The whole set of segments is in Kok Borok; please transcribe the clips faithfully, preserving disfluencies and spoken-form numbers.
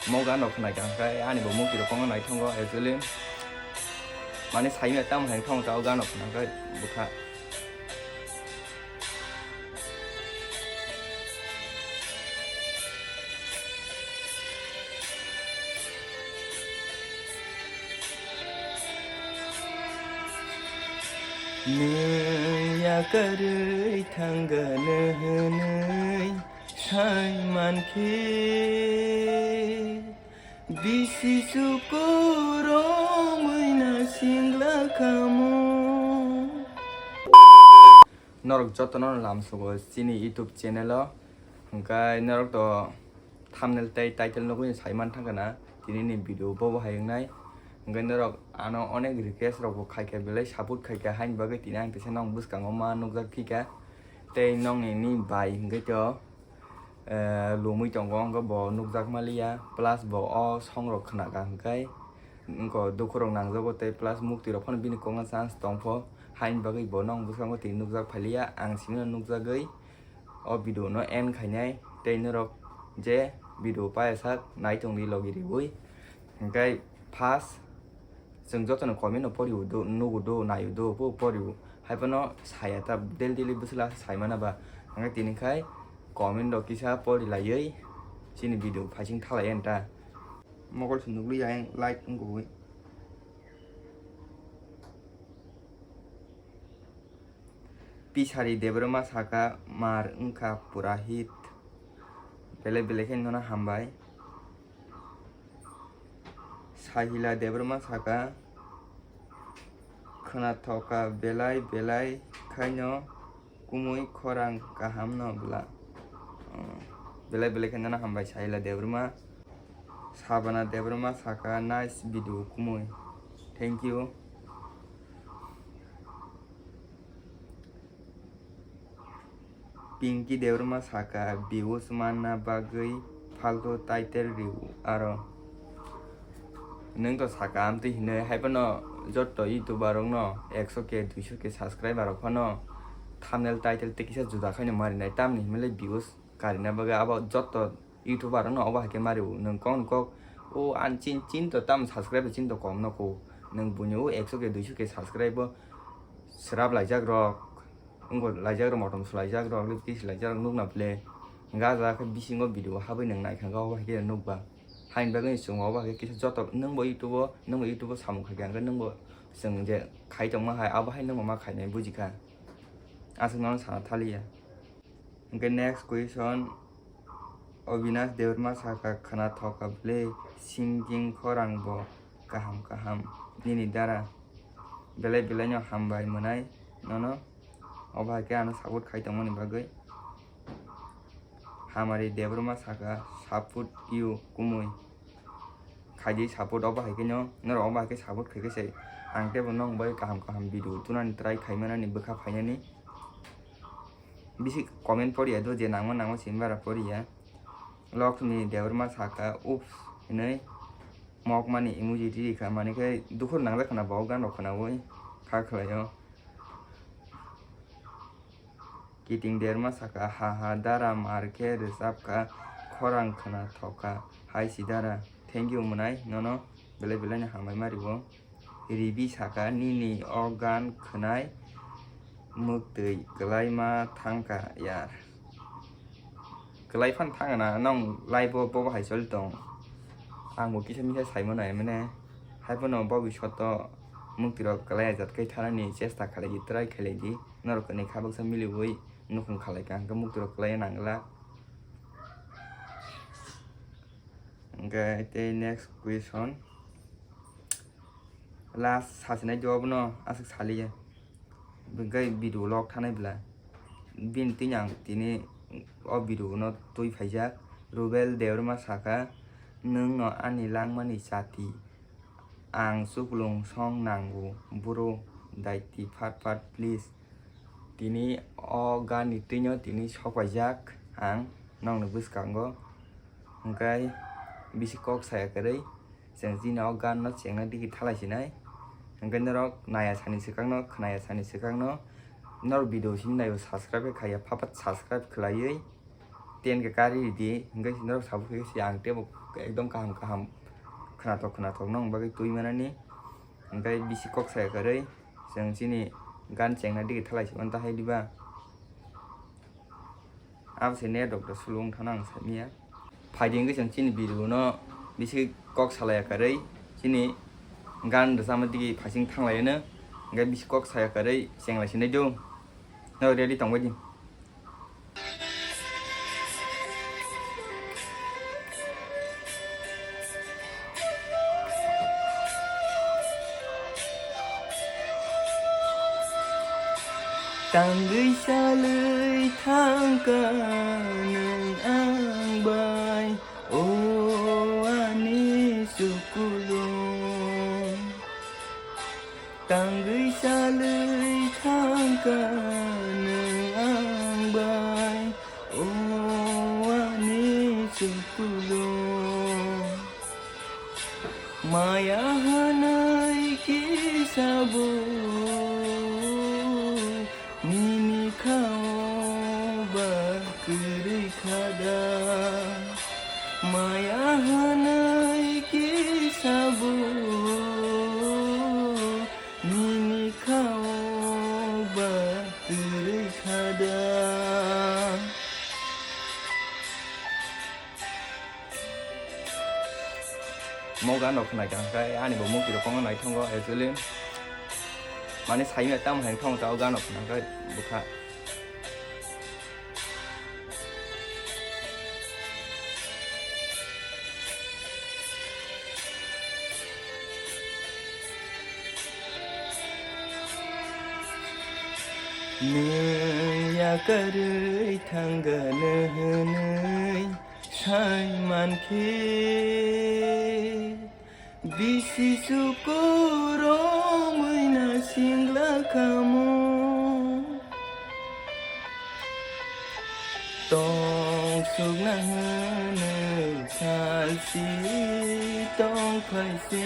Mo gan rok khna kha, hwnkhe ani bo mukti rok kong nai thango, actually. Mane saimya tamo hai thango, ta o gan rok khna kha bwkha. Nwng yakarwi thangano hwnwi sai mankhe, bisi sukurumwi na singla kamo. Norok jotono lamsogo chini YouTube channel o, hwnkhe norok to thumbnail tei title nugwi sai man thangkha na, tini ni video bo bo hai wngnai. Hwnkhe norok ano onek request rok bo khaikha, belai support khaikha, haini bagwi tini ang teisa nong bwskango ma nukjak phikha. Tei nongni ni bai hwnkhe to, eh, lumwi tongo, hwnkhe bo nukjak maliya, plus bo o song rok khnakha hwnkhe wngkha dukhu rok nangjago, tei plus mukti rok phano bini kokno chance tongpho, haini bagwi bo nong bwskango tini nukjak phailiya, ang simi no nukjagwi o video no end khainai, tei norok je video paiya sak nai tongdi logi riwi. Hwnkhe first chwng jotono comment no pori udo, nugudo, nai udo, bo pori u. Haiphano saya ta daily daily bwswla sai mana ba. Hwnkhe tini khai comment rok kisa pori laiwi chini video phaising thalai enta. Mokol se nukli yang like wngkukwi. Pisari Debbarma saka, mar wngkha pura hit. Belai belai khe nono hambai. Sahila Debbarma saka, khwnathokha belai belai khaino kumui khorang kaham no bwla. Oh, belai belai khe nono hambai Sahila Debbarma. Sabana Debbarma saka, nice video kumui. Thank you. Pinky Debbarma saka, views manna bagwi faltu title riu aro. Nwng to saka amtwi hinwi, haiphano joto YouTuber rokno ekso K, duiso K subscriber rok phano thumbnail title tei kisa juda khaino marinai, tamni hinmale views karina bagwi abo joto YouTuber rokno obo hai khe mario. Nwng kok ni kok o ang chin chin to tam subscribe chin to kom no ko. Nwng buino o ekso K, duiso K subscribe o swrap laijak rok. Wngkha laijak rok, motom swlaijak rok, lipstick swlaijak rok nukna ble. Gaja khe bisingo video habwi nwng naikha khe obo hai khe nukba. Haini bagwi chwng obo hai khe kisa joto nwngbo YouTube o, nwngbo YouTube o samung khaikha hwnkhe nwngbo chwng je khai tongma hai abo hai nwngbo ma khainai bujikha. Aswk nono sana thaliya. Hwnkhe next question, Obinash Debbarma saka, khwnathokha ble singing khorang bo kaham kaham nini dara. Belai belai no hambai mwnai nono. Obo hai khe ano support khai tongmani bagwi. Hamari Debbarma saka, support you kumui. Khaidi support obo hai khe no, norok obo hai khe support khai khe se ang teibo nong bai kaham kaham video tunani try khai manani bwkha phainani. Bisi comment poriya do je nangma nangma simi bara poriya. Lokni Debbarma saka, ups hinwi mokmani emoji riri kha, mani khe dukhur nangjak khna bo gan rok khnaui kha khlaio. Kiting Debbarma saka, ha ha dara mar khe rwchap kha, khorang khwnathok kha hai si dara. Thank you mwnai nono belai belai no hambai ma ribo. Ribi saka, nini o gan khwnai mwktwi kwlai ma thangkha yar. Kwlai phan thangna nong live o bobo hai choli tong. Ang bo kisa misa sai mano emene. Hai phano bobi soto mwktwi rok kwlai ajat kai thanani chesta khalai di, try khalai di. Norok kwnwi kha baksa miliwi nukhung khalai ka hwnkhe mwktwi rok kwlai nang glak. Hwnkhe tei next question. Last sasinai jawab no aswk saliya. Hwnkhe video log thanai bwla. Bini tini ang tini o video no twi phaijak. Rubel Debbarma saka, nwng no ani langmani chati. Ang chuklung song nango bro, daiti phat phat please. Tini o gan ni twino tini sok paijak ang nokni bwskango. Hwnkhe bisi kok saya kwrwi chwng chini o gan no chengna digi thalai sinai. Hwnkhe norok naya sani swkang no, khwnaya sani swkang no, norok video simi naio subscribe khe khaiya, phapat subscribe khwlaiwi Ten khe kari ridi, hwnkhe norok sabo khe se ang teibo ekdom kaham kaham khwnathok khwnathok nokni bagwi twi manani. Hwnkhe bisi kok saya kwrwi chwng chini gan chengna digi thalai se manta hai diba? Abo se net rok da sulung thana ang saimanya. Phaidi hwnkhe chwng chini video no bisi kok salaya kwrwi chini gan rwchapma digi phaising thanglai no. Hwnkhe bisi kok saya kwrwi chenglai se nai do. No ready tongbai di. Tangwi salwi thangkha nwng ang bai, o ani sukulung. Tangwi salwi thangkha nwng ang bai, o ani sukulung. Maya hwnwi kisa bo nini khao ba kwrwi kha da. Maya hwnwi kisa bo nini khao ba kwrwi kha da. Mo gan rok khna kha khe ani bo mukti rok kong nai thango actually. Mane sai maya tamo hai thong ta o gan rok khna khe bwkha. Nwng yakarwi thangano hwnwi sai mankhe, bisi sukurumwi na singla kamo. Tong sukna hwnwi salsi tong phaise.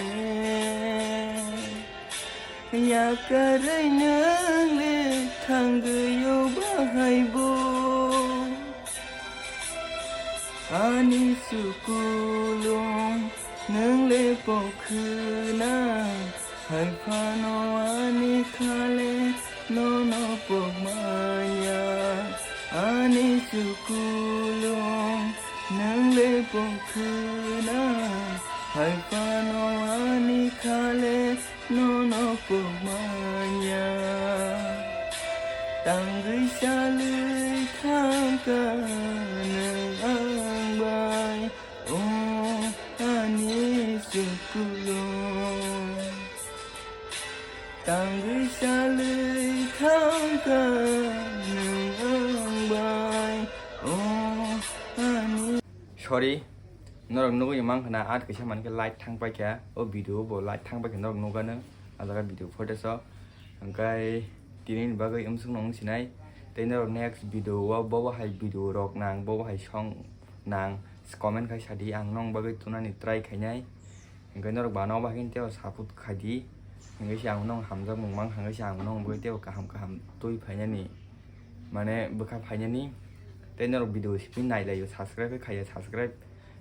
Yakarwi nwng le thangwi o bahai bo? Ani sukulung nwng le pokhwna, hai phano ani khale nono pokmanya. Ani sukulung nwng le pokhwna, hai phano ani khale nono pokmanya. Tangwi salwi thangkha nwng ang bai, o ani sukulung. Tangwi salwi thangkha nwng ang bai, o ani. Sorry, norok nugwi mankha na, ad kaisa mankhe light thang paikha, o video bo light thang paikha norok nugano, a jaga video footage o. Hwnkhe tini ni bagwi umsuk no wng sinai, tei norok next video o bobo hai video rok nang, bobo hai song nang, comment khai sadi, ang nong bagwi tunani try khainai. Hwnkhe norok bana obo hai khe tei o support khai di. Hwnkhe se ang nong hamjakmung mang, hwnkhe se ang nong bagwi tei o kaham kaham twi phainani, mane bwkha phainani. Tei norok video simi nailaio, subscribe khe khaiya, subscribe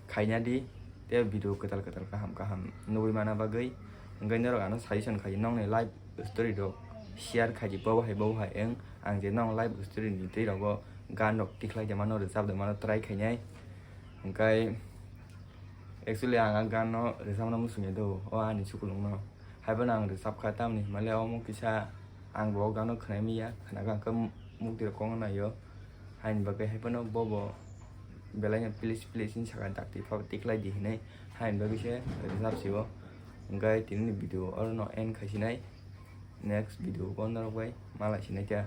khaina di. Tei video kwtal kwtal kaham kaham nugwi mana bagwi. Hwnkhe norok ano suggestion khai di, nongni life story rok share khai di, bobo hai bobo hai wng. Ang je nong life story ni twi rogo gan rok tikhlai de mano, rwchap de mano, try khainai. Hwnkhe actually ang a gan no rwchapna muchungya do, o ani chukulung no. Haiphano ang rwchapkha, tamni hwnmale omo kisa ang bo o gano khwnai manya, khwnakha hwnkhe mukti rok kok naio. Haini bagwi haiphano bobo belaino please please hinwi sakha, dakti phabo tikhlai di hinwi, haini bagwi se rwchap sio. Hwnkhe tinini video orono end khai sinai, next video bo norok bai malai sinai khe.